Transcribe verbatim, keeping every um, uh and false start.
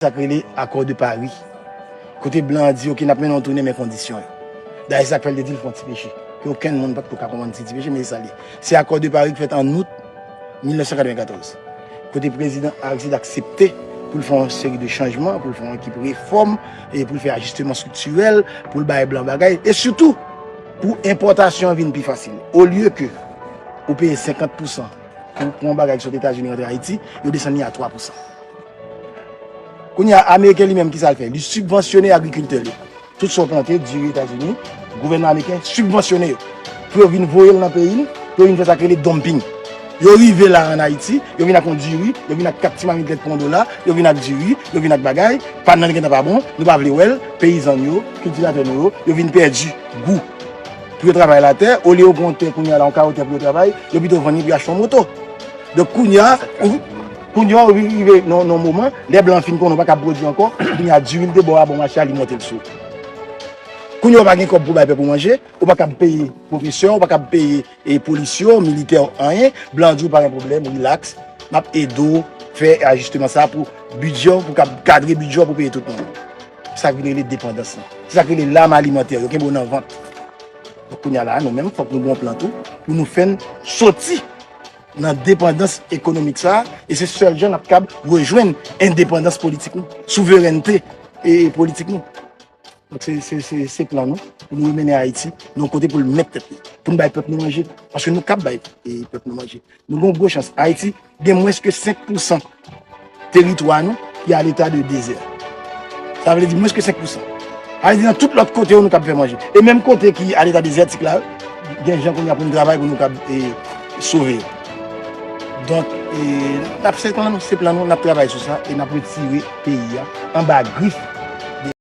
sa k rele Accord de Paris. Kote blan an di, "Oke, n ap mennen yon tounen, men kondisyon yo." Dayè, se sa k fè l te di l fè yon ti peche. Ke okenn moun pa t ko ka konprann se ti peche, men se sa l ye. Se Accord de Paris ki fèt an out mil nèf san katrevenkatòz. Kote prezidan Aristide aksepte pou l fè yon seri de chanjman, pou l fè yon ekip refòm, e pou l fè ajisteman estriktirèl, pou l bay blan bagay, e sitou pou enpòtasyon an vin pi fasil. Olye ke ou peye senkant pousan pou, pou yon bagay ki sot Etazini rantre Ayiti, yo desann li a twa pousan. Kounye a, Ameriken li menm, ki sa l fè? Li sibvansyone agrikiltè li. Tout sa w plante, diri Etazini, gouvènman ameriken sibvansyone yo. Pou yo vin voye l nan peyi l, pou yo vin fè sa k rele dumping. Yo rive la an Ayiti, yo vin ak yon diri, yo vin ak kat ti mamit lèt pou yon dola, yo vin ak diri, yo vin ak bagay, pàn nan gentan pa bon, nou pa vle wè l, peyizan nou yo, kiltivatè nou yo, yo vin pèdi gou. Pou yo travay latè, olye yo gen yon tè kounye a la, yon kawo tè pou yo travay, yo pito vann li pou yo achte yon moto. Donk kounye a, ou, kounye a, ou rive nan, nan yon moman, lè blan fin konnen ou pa kab pwodui ankò, kounye a diri l te ba w a bò mache a, li monte l sou ou. Kounye a ou pa gen kòb pou bay pèp ou manje, ou pa kab peye pwofesè, ou pa kab peye, e, polis yo, militè yo, anyen, blan di w pa gen pwoblèm, rilaks, m ap ede w fè ajisteman sa pou bidjè w, pou kab kadre bidjè w pou peye tout moun. Sa k vin rele depandans lan. Se sa k rele lam alimantè, yo kenbe w nan vant. Donk kounye a la, nou menm, fòk nou gen yon plan tou, pou nou fè n soti nan depandans ekonomik sa a, e se sèl jan n ap kab rejwenn endepandans politik nou, souverènte e politik nou. Donk se, se, se, se plan nou, pou nou remennen Ayiti nan yon kote pou l mèt tèt li, pou n bay pèp nou manje, paske nou kab bay, e, pèp nou manje. Nou gen yon gwo chans. Ayiti gen mwens ke senk pousan teritwa nou ki a leta de dezè. Sa vle di mwens ke senk pousan. Sa vle di nan tout lòt kote yo nou kab fè manje. E menm kote ki a leta dezètik la, gen jan kounye a pou nou travay pou nou kab, e, sove yo. Donk, e, n ap, se plan nou, se plan nou, n ap travay sou sa e n ap retire peyi a anba grif